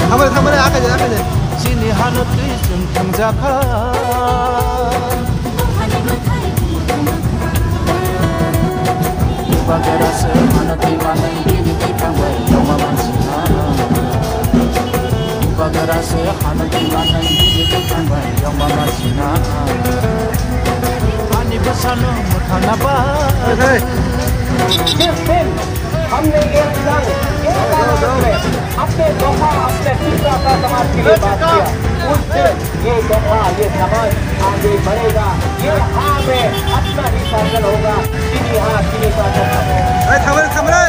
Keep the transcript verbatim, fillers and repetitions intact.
Thamare, thamare, akai de, akai de. Chini hano twi chwng thangjakha. Bubagra se hano twi manwi bini twi thangbai yongma mansina. Bubagra se hano twi manwi bini twi thangbai yongma mansina. Ani bwsano mwthangna ba. Jis din hamne ye plan, ye plan, apne doha, apne fitra ka samaj ke liye baat kiya, us din ye doha, ye samaj aage badhega, ye haan mein apna hi shasan hoga, chini haan, chini shasan. Hey, thamare, thamare.